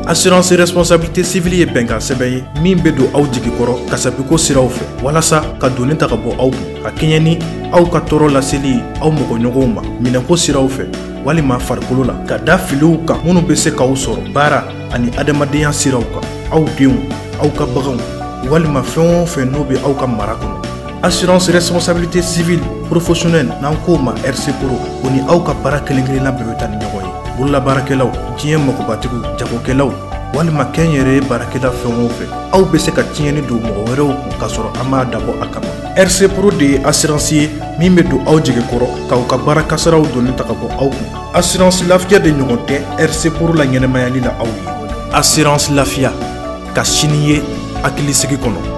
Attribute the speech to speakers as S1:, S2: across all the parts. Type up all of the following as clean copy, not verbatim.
S1: Assurance responsabilité civile ye bɛnkan sɛbɛn ye min bɛ don aw jigi kɔrɔ kasabiko siraw fɛ walasa ka doni ta ka bɔ aw kun ka kɛɲɛ ni aw ka tɔɔrɔ laseli ye aw mɔgɔɲɔgɔnw ma minɛnko siraw fɛ walima farikolo la ka da filiw kan minnu bɛ se k'aw sɔrɔ baara ani adamadenya siraw kan aw denw aw ka baganw walima fɛn o fɛn n'o bɛ aw ka mara kɔnɔ. Assurance responsabilité civile professionnelle n'an k'o ma RC Pro, o ni aw ka baara kelen kelenna bɛɛ bɛ taa ni ɲɔgɔn ye. Bololabaarakɛlaw, diɲɛ magobatigiw, jagokɛlaw walima kɛnyɛrɛye baarakɛla fɛn o fɛn, aw bɛ se ka tiɲɛni don mɔgɔ wɛrɛw kun k'a sɔrɔ an m'a dabɔ a kama. RC Pro de ye assurance ye min bɛ don aw jigi kɔrɔ k'aw ka baara kasaraw doni ta ka bɔ aw kun. Assurance Lafiya de ɲɔgɔn tɛ RC Pro la ɲɛnɛmayali la aw ye. Assurance Lafiya, ka sini ye hakilisigi kɔnɔ.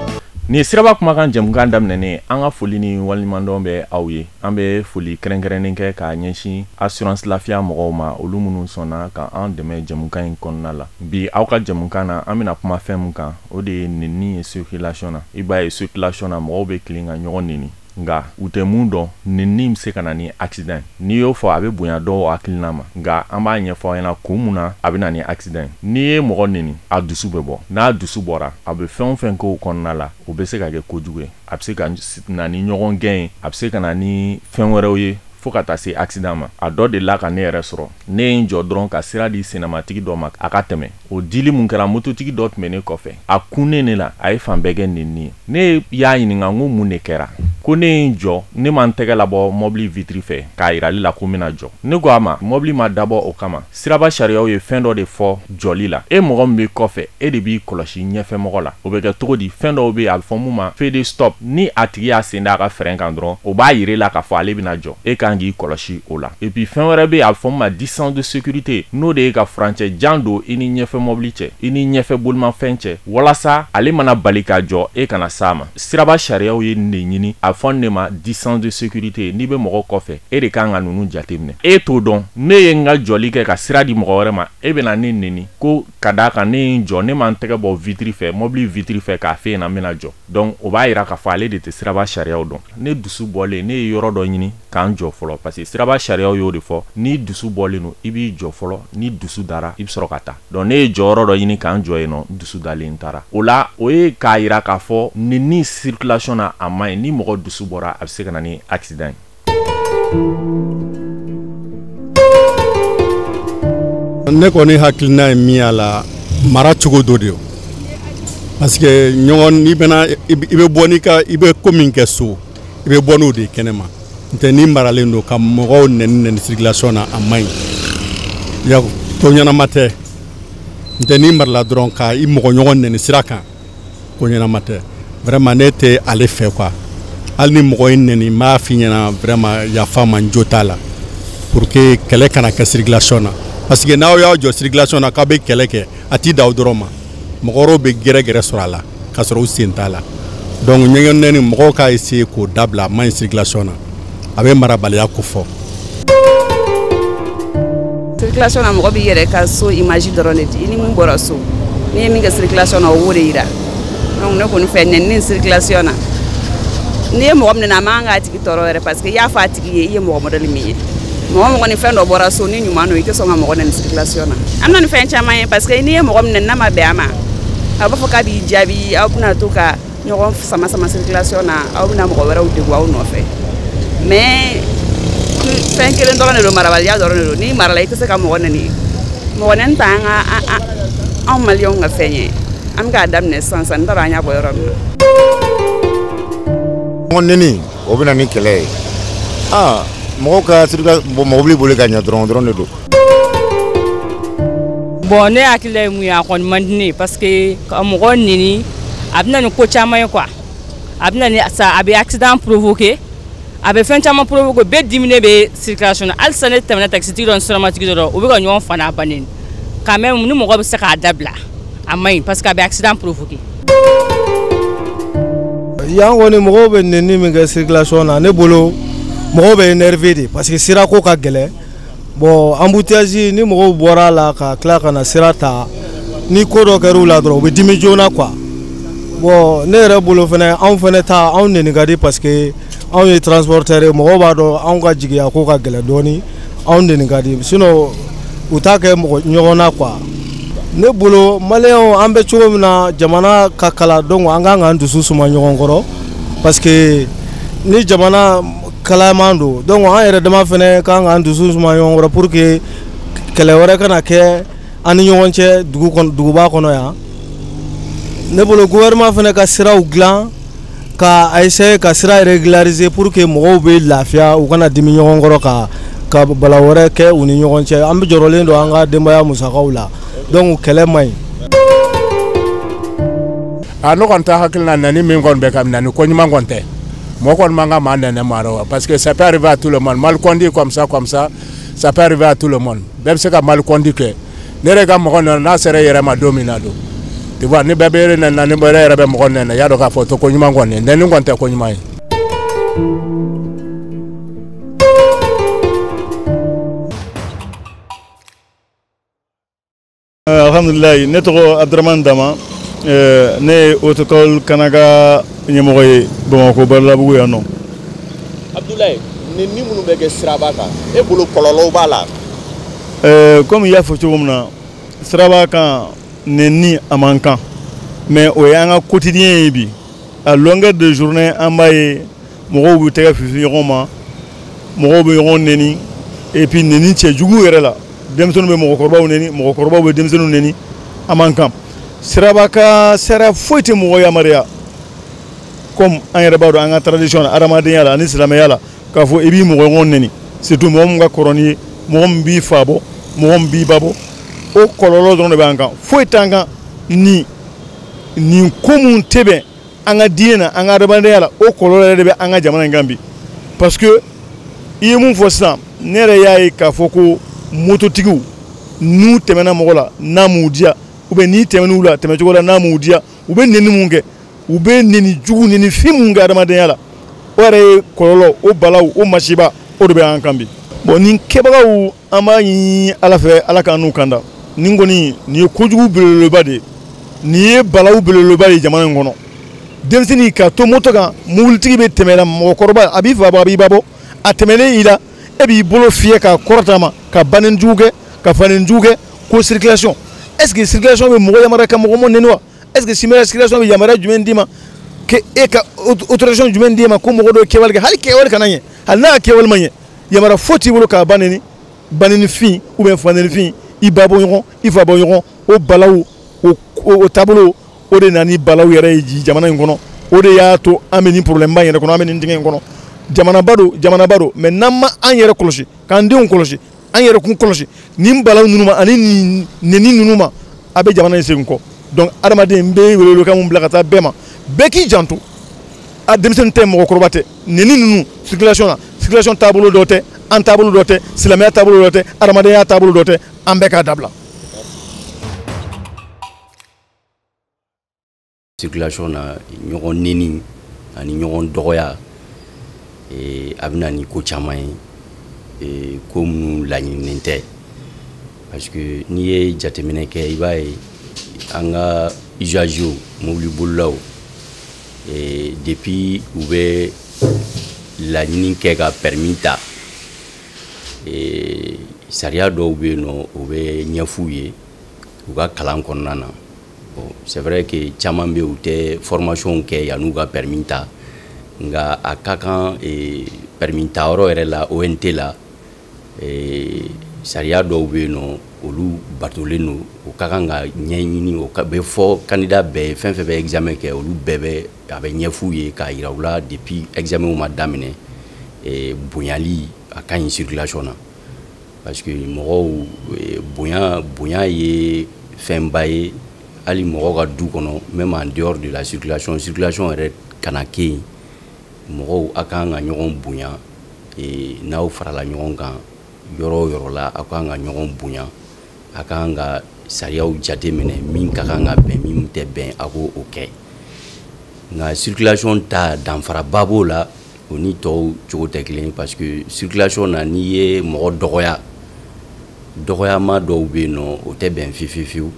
S2: Nin siraba kumakan jɛmukan daminɛnen, an ka foli ni waleɲumandɔn bɛ aw ye. An bɛ foli kɛrɛnkɛrɛnnen kɛ k'a ɲɛsin Assurance Lafiya mɔgɔw ma, olu minnu sɔnna ka an dɛmɛ jɛmukan in kɔnɔna la. Bi aw ka jɛmukan na, an bɛna kuma fɛn min kan, o de ye nɛnini ye circulation na. I b'a ye circulation na, mɔgɔw bɛ tilen ka ɲɔgɔn nɛni, nka u tɛ mun dɔn, nɛnini bɛ se ka na ni accident ye. N'i y'o fɔ, a bɛ bonya dɔw hakilina ma, nka an b'a ɲɛfɔ aw ɲɛna kun mun na a bɛ na ni accident ye. N'i ye mɔgɔ nɛni, a dusu bɛ bɔ. N'a dusu bɔra, a bɛ fɛn o fɛn k'o kɔnɔna la, o bɛ se ka kɛ kojugu ye. A bɛ se ka na ni ɲɔgɔn gɛn ye, a bɛ se ka na ni fɛn wɛrɛw ye fo ka taa se accident ma. A dɔ delila ka ne yɛrɛ sɔrɔ. Ne ye n jɔ dɔrɔn ka sira di sennamatigi dɔ ma a ka tɛmɛ. O dili mun kɛra, mototigi dɔ tun bɛ ne kɔfɛ, a kunnen ne la, a ye fan bɛɛ kɛ nɛnini ye. Ne y'a ɲininka n ko mun de kɛra, ko ne ye n jɔ, ne ma n tɛgɛ labɔ mɔbili vitre fɛ k'a yira ale la ko n bɛna jɔ. Ne ko a ma, mɔbili ma dabɔ o kama, siraba sariyaw ye fɛn dɔ de fɔ jɔli la, e mɔgɔ min bɛ kɔfɛ, e de b'i kɔlɔsi ɲɛfɛ mɔgɔ la. O bɛ kɛ cogo di? Fɛn dɔw bɛ yen, a bɛ fɔ mun ma feu de stop. Ni a tigi y'a sen da a ka frein kan dɔrɔn, o b'a yira e la k'a fɔ ale bɛna jɔ, e kan k'i kɔlɔsi o la. Et puis fɛn wɛrɛ bɛ yen, a bɛ fɔ mun ma distance de sécurité, n'o de ye ka furancɛ jan don i ni ɲɛfɛ mɔbili cɛ, i ni ɲɛfɛ bolimafɛn cɛ, walasa ale mana bali ka jɔ, e kana s'a ma. Siraba sariyaw ye nin de ɲini, a fɔ nin de ma distance de sécurité. N'i bɛ mɔgɔ kɔfɛ, e de kan ka ninnu jateminɛ. E t'o dɔn, ne ye n ka jɔli kɛ ka sira di mɔgɔ wɛrɛ ma, e bɛna ne neni ko ka d'a kan ne ye n jɔ, ne ma n tɛgɛ bɔ vitre fɛ, mɔbili vitre fɛ k'a f'e ɲɛna n bɛna jɔ. Donc o b'a yira k'a fɔ ale de tɛ siraba sariyaw dɔn. Ne dusu bɔlen, ne ye yɔrɔ dɔ ɲini k'an jɔ fɔlɔ, parce que siraba sariyaw y'o de fɔ, n'i dusu bɔlen don, i b'i jɔ fɔlɔ, ni dusu dara, i bɛ sɔrɔ ka taa. Donc ne ye jɔyɔrɔ dɔ ɲini k'an jɔ yen nɔ, dusu dalen taara. O la, o ye k'a yira k'a fɔ nɛnini circulation na, a man ɲi. Ni mɔgɔ dusu bɔra, a bɛ se ka na ni accident ye.
S3: Ne kɔni hakilina ye min y'a la, mara cogo dɔ de ye, parce que ɲɔgɔn n'i bɛna i bɛ bɔ n'i ka i bɛ ko min kɛ so, i bɛ bɔ n'o de ye kɛnɛma. N tɛ n'i maralen don ka mɔgɔw nɛni nɛni circulation na, a man ɲi, ya ko ɲɛnama tɛ. N tɛ n'i marala dɔrɔn ka i mɔgɔ ɲɔgɔn nɛni sira kan, ko ɲɛnama tɛ. Vraiment ne tɛ ale fɛ quoi. Hali ni mɔgɔ ye nɛni, n b'a f'i ɲɛna vraiment yafa ma, n jo t'a la, pour que kɛlɛ kana kɛ circulation na. Parce que n'aw y'aw jɔ circulation na k'aw bɛ kɛlɛ kɛ, a t'i da o dɔrɔn ma, mɔgɔ wɛrɛw bɛ gɛrɛ gɛrɛ sɔrɔ a la k'a sɔrɔ u sen t'a la. Donc ɲɛgɛn nɛni, mɔgɔw k'a essayer k'o dabila, a man ɲi circulation na, a bɛ marabaliya ko fɔ.
S4: Circulation na, mɔgɔ b'i yɛrɛ ka so image dɔrɔn de di. I ni mun bɔra so, n'i ye min kɛ circulation na, o b'o de yira. Donc ne kɔni fɛ, nɛni circulation na, n'i ye mɔgɔ min nɛni, a man k'a tigi tɔɔrɔ yɛrɛ, parce que i y'a fɔ a tigi ye i ye mɔgɔ modèle min ye. Mɔgɔ mɔgɔ ni fɛn dɔ bɔra so ni ɲuman don, i tɛ sɔn ka mɔgɔ nɛni circulation na. An bɛ na ni fɛn caman ye, parce que n'i ye mɔgɔ min nɛni, n'a ma bɛn a ma, a b'a fɔ k'a b'i jaabi. Aw bɛna to ka ɲɔgɔn sama sama circulation na, aw bɛna mɔgɔ wɛrɛw degun aw nɔfɛ. Mais fɛn kelen dɔrɔn de don, marabaliya dɔrɔn de don. N'i marala, i tɛ se ka mɔgɔ nɛni. Mɔgɔ nɛni t'an ka anw maliyɛnw ka fɛn ye. An bɛ k'a daminɛ sisan sisan, n t'a dɔn an y'a bɔ yɔrɔ min na.
S5: Ɲɔgɔn nɛni, o bɛ na ni kɛlɛ ye. Aa, mɔgɔw ka mɔbili boli ka ɲɛ dɔrɔn dɔrɔn de don.
S6: Bon, ne hakilila ye mun ye, a kɔni man di ne ye, parce que ka mɔgɔ nɛni, a bɛ na ni ko caman ye quoi. A bɛ na ni sa, a bɛ accident provoquer, a bɛ fɛn caman provoquer. Bɛɛ diminen bɛ circulation na. Halisa ne tɛmɛna taxitigi dɔ ni sotramatigi dɔ, u bɛ ka ɲɔgɔn fa n'a ba nɛni. Quand même, ni mɔgɔ bɛ se k'a dabila, a man ɲi, parce que a bɛ accident provoquer.
S7: Yan kɔni, mɔgɔw bɛ nɛni min kɛ circulation na, ne bolo mɔgɔw bɛ énervé de, parce que sirako ka gɛlɛn. Bon, embouteillage ni mɔgɔw bɔra a la ka tila ka na sira ta, ni ko dɔ kɛra u la dɔrɔn, u bɛ dimi joona quoi. Bon, ne yɛrɛ bolo fɛnɛ, anw fɛnɛ ta, anw nɛni ka di, parce que anw ye transporteur ye, mɔgɔw b'a dɔn anw ka jigiya ko ka gɛlɛn dɔɔni, anw nɛni ka di. Sinon u t'a kɛ mɔgɔ ɲɔgɔn na quoi. Ne bolo maliyɛnw an bɛ cogo min na jamana ka kala, donc an kan k'an dusu suma ɲɔgɔn kɔrɔ, parce que ni jamana kalaman don, donc an yɛrɛ dama fɛnɛ kan k'an dusu suma ɲɔgɔn kɔrɔ pour que kɛlɛ wɛrɛ kana kɛ an ni ɲɔgɔn cɛ dugu kɔnɔ, duguba kɔnɔ yan. Ne bolo gouvernement fɛnɛ ka siraw dilan, ka essayer ka sira régulariser pour que mɔgɔw bɛ lafiya, u kana dimi ɲɔgɔn kɔrɔ ka bala wɛrɛ kɛ u ni ɲɔgɔn cɛ. An bɛ jɔrɔlen don an ka denbaya musakaw la, donc kɛlɛ man ɲi.
S8: A ne kɔni ta hakilina nani min kɔni bɛ ka nani ko ɲuman kɔni tɛ. Mɔgɔ kɔni man ka maa nɛnɛ maa rɔ, parce que ça peut arriver à tout le monde. Mal conduit comme ça, comme ça, ça peut arriver à tout le monde. Bɛɛ bɛ se ka mal conduit kɛ. Ne yɛrɛ ka mɔgɔ nana n'a sera i yɛrɛ ma don min na don. Tu vois, ni bɛɛ bɛ nɛnɛ, ni bɛɛ yɛrɛ bɛ mɔgɔ nɛnɛ, i y'a dɔn k'a fɔ o tɛ ko ɲuman kɔni ye. Nɛni kɔni tɛ ko ɲuman ye.
S9: Alhamdulilayi, ne tɔgɔ Abdramane Dama, ne ye Auto-école Kanaga ɲɛmɔgɔ ye Bamakɔ Badalabugu yan nɔ.
S10: Abdoulaye, ni minnu bɛ kɛ siraba kan, e bolo kɔlɔlɔw b'a la?
S9: Komi i y'a fɔ cogo min na, siraba kan nɛni a man kan, mais o y'an ka quotidien ye bi. À longueur de journée, an b'a ye mɔgɔw b'u tɛgɛ fifi ɲɔgɔn ma, mɔgɔw bɛ ɲɔgɔn nɛni, et puis nɛni cɛjugu yɛrɛ la. Denmisɛnninw bɛ mɔgɔkɔrɔbaw nɛni, mɔgɔkɔrɔbaw bɛ denmisɛnninw nɛni, a man kan. Siraba kan sariya foyi tɛ mɔgɔ yamaruya, comme an yɛrɛ b'a dɔn an ka tradition na, adamadenya la ani silamɛya la, k'a fɔ i b'i mɔgɔɲɔgɔn nɛni, surtout mɔgɔ min ka kɔrɔ n'i ye, mɔgɔ min b'i fa bɔ, mɔgɔ min b'i ba bɔ. O kɔlɔlɔ dɔrɔn de b'an kan, foyi t'an kan. Ni nin ko mun tɛ bɛn an ka diinɛ na, an ka adamadenya la, o kɔlɔlɔ yɛrɛ de bɛ an ka jamana in kan bi. Parce que i ye mun fɔ sisan, ne yɛrɛ y'a ye k'a fɔ ko mototigiw n'u tɛmɛna mɔgɔ la n'a m'u diya, ou bien n'i tɛmɛn'u la tɛmɛcogo la n'a m'u diya, u bɛ nɛni mun kɛ, u bɛ nɛni jugu, nɛni fin mun kɛ adamadenya la, o yɛrɛ ye kɔlɔlɔ, o balawu, o masiba, o de bɛ an kan bi. Bon, nin kɛbagaw, an b'a ɲini Ala fɛ, Ala k'an n'u kanda. Nin kɔni nin ye kojugu belebeleba de ye, nin ye balawu belebeleba de ye jamana in kɔnɔ. Denmisɛnnin ka to moto kan, mobilitigi bɛ tɛmɛ la, mɔgɔkɔrɔba a b'i fa bɔ, a b'i ba bɔ, a tɛmɛnen i la, e b'i bolo fiyɛ ka kɔrɔta ma, ka bannen jugu kɛ, ka fanen jugu kɛ, ko circulation. Est-ce que circulation bɛ mɔgɔ yamaruya ka mɔgɔ mɔ nɛni wa? Est-ce que circulation bɛ yamaruya jumɛn d'i ma, ke e ka autorisation jumɛn d'i ma ko mɔgɔ dɔw kɛwale kɛ, hali kɛwale kana ɲɛ, hali n'a kɛwale ma ɲɛ, yamaruya foyi t'i bolo k'a ba nɛni, baneni fin ou bien faneni fin, i ba bɔ ɲɔgɔn, i fa bɔ ɲɔgɔn. O balawu, o taabolo, o de nana ni balawu yɛrɛ ye jamana in kɔnɔ. O de y'a to an bɛ nin problème ba in yɛrɛ kɔnɔ, an bɛ nin dingɛ in kɔnɔ. Jamanaba don, jamanaba don, mais n'an ma an yɛrɛ kɔlɔsi, k'an denw kɔlɔsi, an yɛrɛ kun kɔlɔsi nin balawu ninnu ma ani nin nɛni ninnu ma, a bɛ jamana in segin kɔ. Donc adamaden, n bɛ welewelekan mun bila ka taa bɛɛ ma, bɛɛ k'i janto. A denmisɛnnin tɛ, mɔgɔkɔrɔba tɛ, nɛni ninnu circulation na, circulation taabolo dɔ tɛ, an taabolo dɔ tɛ, silamɛya taabolo dɔ tɛ, adamadenya taabolo dɔ tɛ, an bɛɛ k'a dabila.
S11: Circulation na, ɲɔgɔn nɛni ani ɲɔgɔn dɔgɔya, a bɛ na ni ko caman ye, ko minnu laɲininen tɛ. Parce que n'i ye jateminɛ kɛ, i b'a ye an ka usagers, mobilibolilaw, depuis u bɛ laɲini kɛ ka permis ta, sariya dɔw bɛ yen nɔ, o bɛ ɲɛf'u ye u ka kalan kɔnɔna na. Bon, c'est vrai que caman bɛ yen, u tɛ formation kɛ yan'u ka permis ta, nka a ka kan permis ta yɔrɔ yɛrɛ la, ONT la, sariya dɔw bɛ yen nɔ, olu batolen don, o ka kan ka ɲɛɲini, o bɛ fɔ candidat bɛɛ ye, fɛn fɛn bɛ examen kɛ, olu bɛɛ bɛ a bɛ ɲɛf'u ye k'a yira u la depuis examen ma daminɛ, bonyali a ka ɲi circulation na. Parce que mɔgɔw bonya ye fɛnba ye, hali mɔgɔ ka du kɔnɔ, même en dehors de la circulation, circulation yɛrɛ kana kɛ yen, mɔgɔw a kan ka ɲɔgɔn bonya. N'aw farala ɲɔgɔn kan yɔrɔ o yɔrɔ la, a kan ka ɲɔgɔn bonya, a kan ka sariyaw jate minɛ, min ka kan ka bɛn, min tɛ bɛn, a k'o kɛ. Nka circulation ta, danfaraba b'o la, o ni tɔw cogo tɛ kelen, parce que circulation na, n'i ye mɔgɔ dɔgɔya, dɔgɔyama dɔw bɛ yen nɔ, o tɛ bɛn fiyewu fiyewu,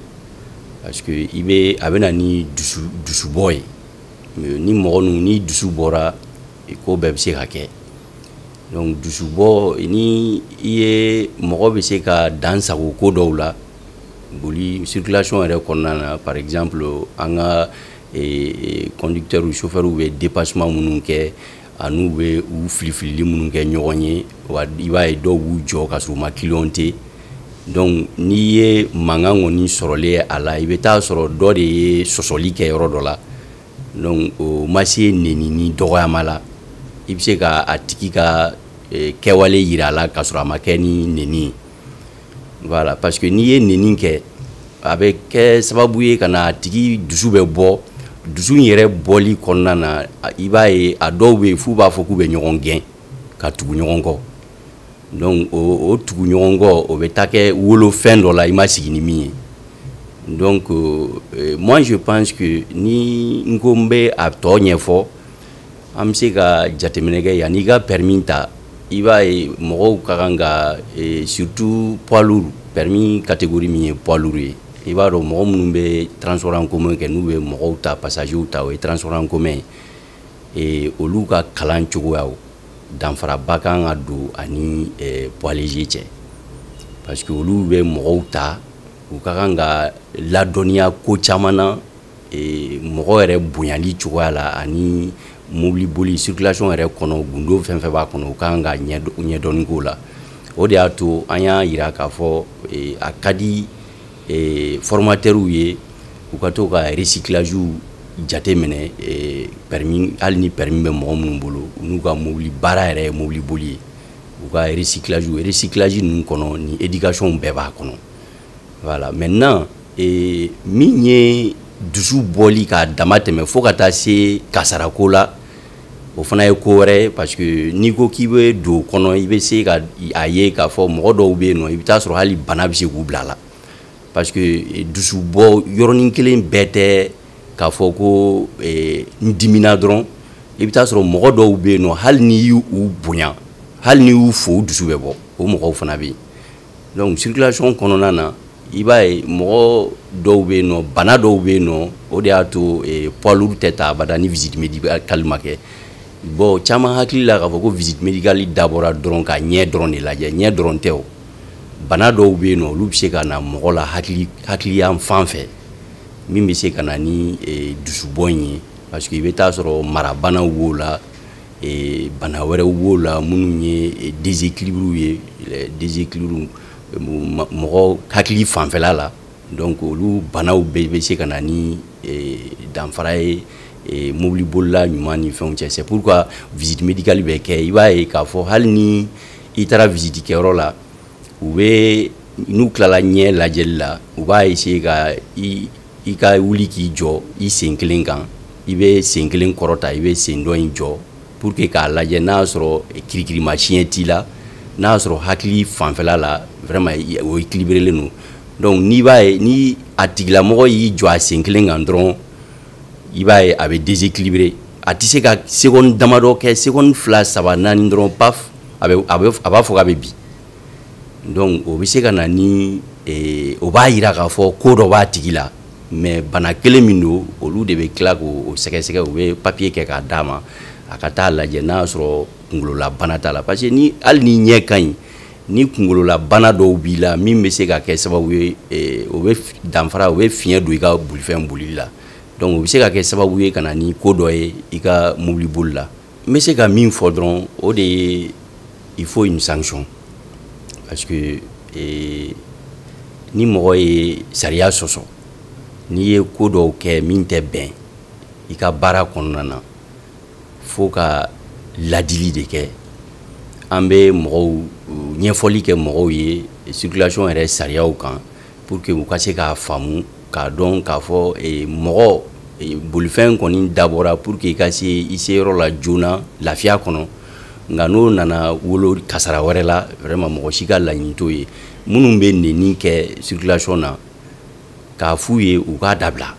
S11: parce que i bɛ a bɛ na ni dusubɔ ye. Ni mɔgɔ ninnu, ni dusu bɔra, ko bɛɛ bɛ se ka kɛ. Donc dusubɔ, ni i ye mɔgɔ bɛ se ka dan sago ko dɔw la, Boli circulation yɛrɛ kɔnɔna na, par exemple, an ka conducteurs, chauffeurs bɛ dépassement minnu kɛ, an'u bɛ u filifilili minnu kɛ ɲɔgɔn ye, wa i b'a ye dɔw b'u jɔ ka sɔrɔ u ma clignoté. Donc n'i ye mankan kɔni sɔrɔlen a la, i bɛ taa sɔrɔ dɔ de ye sɔsɔli kɛ yɔrɔ dɔ la. Donc o ma se neni ni dɔgɔyama la, i bɛ se ka a tigi ka kɛwale yira a la k'a sɔrɔ a ma kɛ ni neni ye. Voilà, parce que n'i ye neni kɛ, a bɛ kɛ sababu ye ka na a tigi dusu bɛ bɔ. Dusu in yɛrɛ bɔli kɔnɔna na, i b'a ye a dɔw bɛ yen f'u b'a fɔ k'u bɛ ɲɔgɔn gɛn ka tugu ɲɔgɔn kɔ. Donc o tugu ɲɔgɔn kɔ, o bɛ taa kɛ wolofɛn dɔ la i ma sigi ni min ye. Donc moi je pense que ni n ko n bɛ a tɔ ɲɛfɔ, an bɛ se ka jateminɛ kɛ yanni i ka permis ta. I b'a ye mɔgɔw ka kan ka, surtout poids lourd, permis catégorie min ye poids lourd ye, i b'a dɔn mɔgɔ minnu bɛ transport en commun kɛ, n'u bɛ mɔgɔw ta, passagers ta, o ye transport en commun ye, olu ka kalan cogoyaw danfaraba kan ka don ani poids léger cɛ, parce que olu bɛ mɔgɔw ta, u ka kan ka ladɔnniya ko caman na, mɔgɔ yɛrɛ bonyali cogoya la, ani mobili boli circulation yɛrɛ kɔnɔ, gundo fɛn fɛn b'a kɔnɔ, u ka kan ka ɲɛdɔnni k'o la. O de y'a to an y'a yira k'a fɔ a ka di formateurs ye, u ka to ka recyclage jate minɛ permis, hali ni permis bɛ mɔgɔ minnu bolo, n'u ka mobili baara yɛrɛ ye mobili boli ye, u ka recyclage ninnu kɔnɔ, ni éducation bɛɛ b'a kɔnɔ. Voilà. Maintenant, min ye dusu bɔli k'a dama tɛmɛ fo ka taa se kasarako la, o fana ye ko wɛrɛ ye, parce que n'i ko k'i bɛ don o kɔnɔ, i bɛ se ka a ye k'a fɔ mɔgɔ dɔw bɛ yen nɔ, i bɛ taa sɔrɔ hali bana bɛ se k'u bila a la, parce que dusu bɔ yɔrɔnin kelen bɛɛ tɛ k'a fɔ ko n dimina dɔrɔn. I bɛ taa sɔrɔ mɔgɔ dɔw bɛ yen nɔ, hali n'i y'u bonya, hali n'i y'u fo, u dusu bɛ bɔ. O mɔgɔw fana bɛ yen. Donc circulation kɔnɔna na, i b'a ye mɔgɔ dɔw bɛ yen nɔ, bana dɔw bɛ yen nɔ. O de y'a to poids lourd tɛ ta abada ni visite médicale ma kɛ. Bon, caman hakili la k'a fɔ ko visite médicale dabɔra dɔrɔn ka ɲɛ dɔrɔn de lajɛ. Ɲɛ dɔrɔn tɛ o. Bana dɔw bɛ yen nɔ, olu bɛ se ka na mɔgɔ la hakili hakiliyan fan fɛ, min bɛ se ka na ni dusubɔ in ye, parce que i bɛ taa sɔrɔ marabanaw b'o la, bana wɛrɛw b'o la minnu ye déséquilibre ye, déséquilibre mɔgɔ hakili fanfɛla la. Donc olu banaw bɛɛ bɛ se ka na ni danfara ye mobili bolila ɲuman ni fɛnw cɛ. C'est pourquoi visite médicale bɛ kɛ. I b'a ye k'a fɔ hali ni i taara visite kɛyɔrɔ la, u bɛ, n'u tilala ɲɛ lajɛli la, u b'a essayer ka i ka wuli k'i jɔ i sen kelen kan, i bɛ sen kelen kɔrɔta, i bɛ sen dɔ in jɔ, pour que k'a lajɛ n'a y'a sɔrɔ kirikirimasiyɛn t'i la, n'a y'a sɔrɔ hakili fanfɛla la vraiment o équilibré don. Donc n'i b'a ye ni a tigilamɔgɔ y'i jɔ a sen kelen kan dɔrɔn, i b'a ye a bɛ déséquilibré, a tɛ se ka seconde damadɔ kɛ, seconde 2, 3, 4 dɔrɔn, paf, a b'a fɔ k'a bɛ bin. Donc o bɛ se ka na ni o b'a yira k'a fɔ ko dɔ b'a tigi la, mais bana kelen min don, olu de bɛ tila k'o sɛgɛsɛgɛ, u bɛ papier kɛ k'a d'a ma, a ka taa lajɛ n'a y'a sɔrɔ kunkololabana t'a la, parce que ni hali ni ɲɛ ka ɲi, ni kunkololabana dɔw b'i la min bɛ se ka kɛ sababu ye, o bɛ danfara, o bɛ fiɲɛ don i ka bolifɛn bolili la. Donc o bɛ se ka kɛ sababu ye ka na ni ko dɔ ye i ka mobili boli la. N bɛ se ka min fɔ dɔrɔn, o de ye il faut une sanction, parce que ni mɔgɔ ye sariya sɔsɔ, n'i ye ko dɔw kɛ min tɛ bɛn i ka baara kɔnɔna na, fo ka ladili de kɛ. An bɛ mɔgɔw ɲɛfɔli kɛ mɔgɔw ye circulation yɛrɛ sariyaw kan, pour que u ka se k'a faamu, k'a dɔn k'a fɔ mɔgɔ bolifɛn kɔni dabɔra pour que i ka se i seyɔrɔ la joona lafiya kɔnɔ. Nka n'o nana wolo kasara wɛrɛ la, vraiment mɔgɔ si ka laɲini t'o ye. Minnu bɛ neni kɛ circulation na, k'a f'u ye u k'a dabila.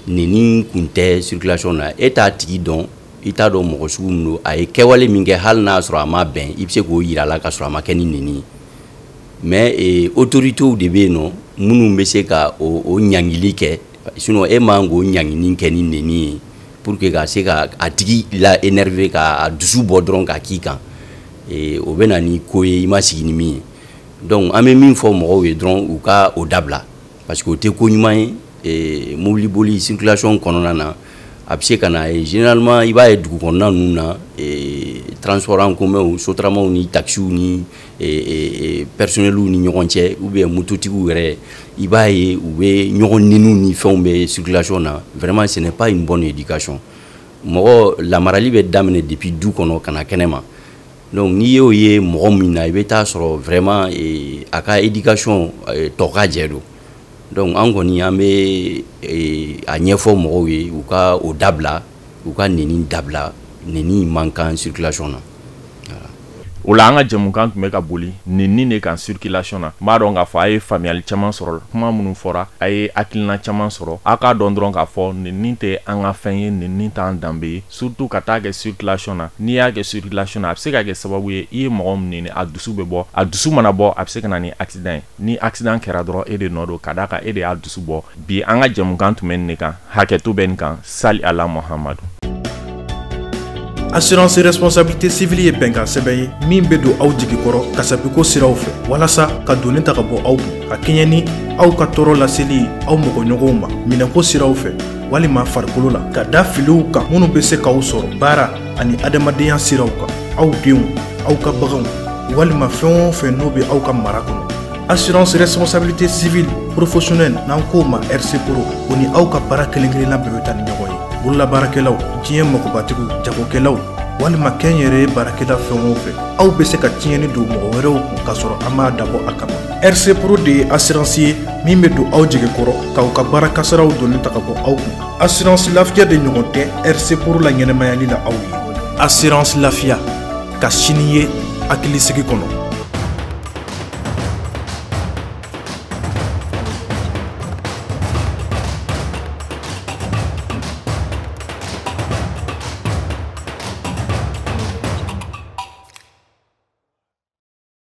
S11: Neni kun tɛ circulation na. E t'a tigi dɔn, i t'a dɔn mɔgɔ sugu min don, a ye kɛwale min kɛ, hali n'a sɔrɔ a ma bɛn, i bɛ se k'o yira a la k'a sɔrɔ a ma kɛ ni neni ye. Mais autorités de bɛ yen nɔ minnu bɛ se ka o ɲangili kɛ, sinon e man k'o ɲangini kɛ ni neni ye, pour que ka se ka a tigi la énerver, k'a dusu bɔ dɔrɔn k'a k'i kan, o bɛ na ni ko ye i ma sigi ni min ye. Donc an bɛ min fɔ mɔgɔw ye dɔrɔn, u ka o dabila, parce que o tɛ ko ɲuman ye. Mobili boli circulation kɔnɔna na, a bɛ se ka na ye, généralement i b'a ye dugu kɔnɔna ninnu na, transport en commun, sotaramaw ni taxiw ni personnels ni ɲɔgɔn cɛ, ou bien mototigiw yɛrɛ, i b'a ye u bɛ ɲɔgɔn neniw ni fɛnw bɛ circulation na. Vraiment, ce n'est pas une bonne éducation. Mɔgɔ lamarali bɛ daminɛ depuis du kɔnɔ ka na kɛnɛma. Donc n'i y'o ye mɔgɔ min na, i bɛ taa sɔrɔ vraiment a ka éducation tɔ ka jɛ don. Donc an kɔni, an bɛ a ɲɛfɔ mɔgɔw ye, u ka o dabila, u ka neni dabila. Neni man kan circulation na.
S2: O la, an ka jɛmukan tun bɛ ka boli nin de kan, circulation na. N b'a dɔn k'a fɔ a ye faamuyali caman sɔrɔ kuma minnu fɔra, a ye hakilina caman sɔrɔ. A k'a dɔn dɔrɔn k'a fɔ nin tɛ an ka fɛn ye, nin t'an danbe ye, surtout ka taa kɛ circulation na. N'i y'a kɛ circulation na, a bɛ se ka kɛ sababu ye, i ye mɔgɔ min neni, a dusu bɛ bɔ. A dusu mana bɔ, a bɛ se ka na ni accident ye. Ni accident kɛra dɔrɔn, e de nɔ don, ka d'a kan e de y'a dusu bɔ. Bi, an ka jɛmukan tun bɛ nin de kan. Hakɛto bɛ nin kan. Sali ala Muhamadu.
S1: Assurance responsabilité civile ye bɛnkan sɛbɛn ye min bɛ don aw jigi kɔrɔ kasabiko siraw fɛ, walasa ka doni ta ka bɔ aw kun, ka kɛɲɛ ni aw ka tɔɔrɔ laseli ye aw mɔgɔɲɔgɔnw ma minɛnko siraw fɛ walima farikolo la, ka da filiw kan minnu bɛ se k'aw sɔrɔ baara ani adamadenya siraw kan, aw denw, aw ka baganw, walima fɛn o fɛn n'o bɛ aw ka mara kɔnɔ. Assurance responsabilité civile professionnelle, n'an k'o ma RC Pro, o ni aw ka baara kelen kelenna bɛɛ bɛ taa ni ɲɔgɔn ye. Bololabaarakɛlaw, diɲɛ magobatigiw, jagokɛlaw, walima kɛnyɛrɛye baarakɛla fɛn o fɛn, aw bɛ se ka tiɲɛni don mɔgɔ wɛrɛw kun k'a sɔrɔ an m'a dabɔ a kama. RC Pro de ye assurance ye min bɛ don aw jigi kɔrɔ k'aw ka baara kasaraw doni ta ka bɔ aw kun. Assurance Lafiya de ɲɔgɔn tɛ RC Pro la ɲɛnɛmayali la aw ye. Assurance Lafiya, ka sini ye hakilisigi kɔnɔ.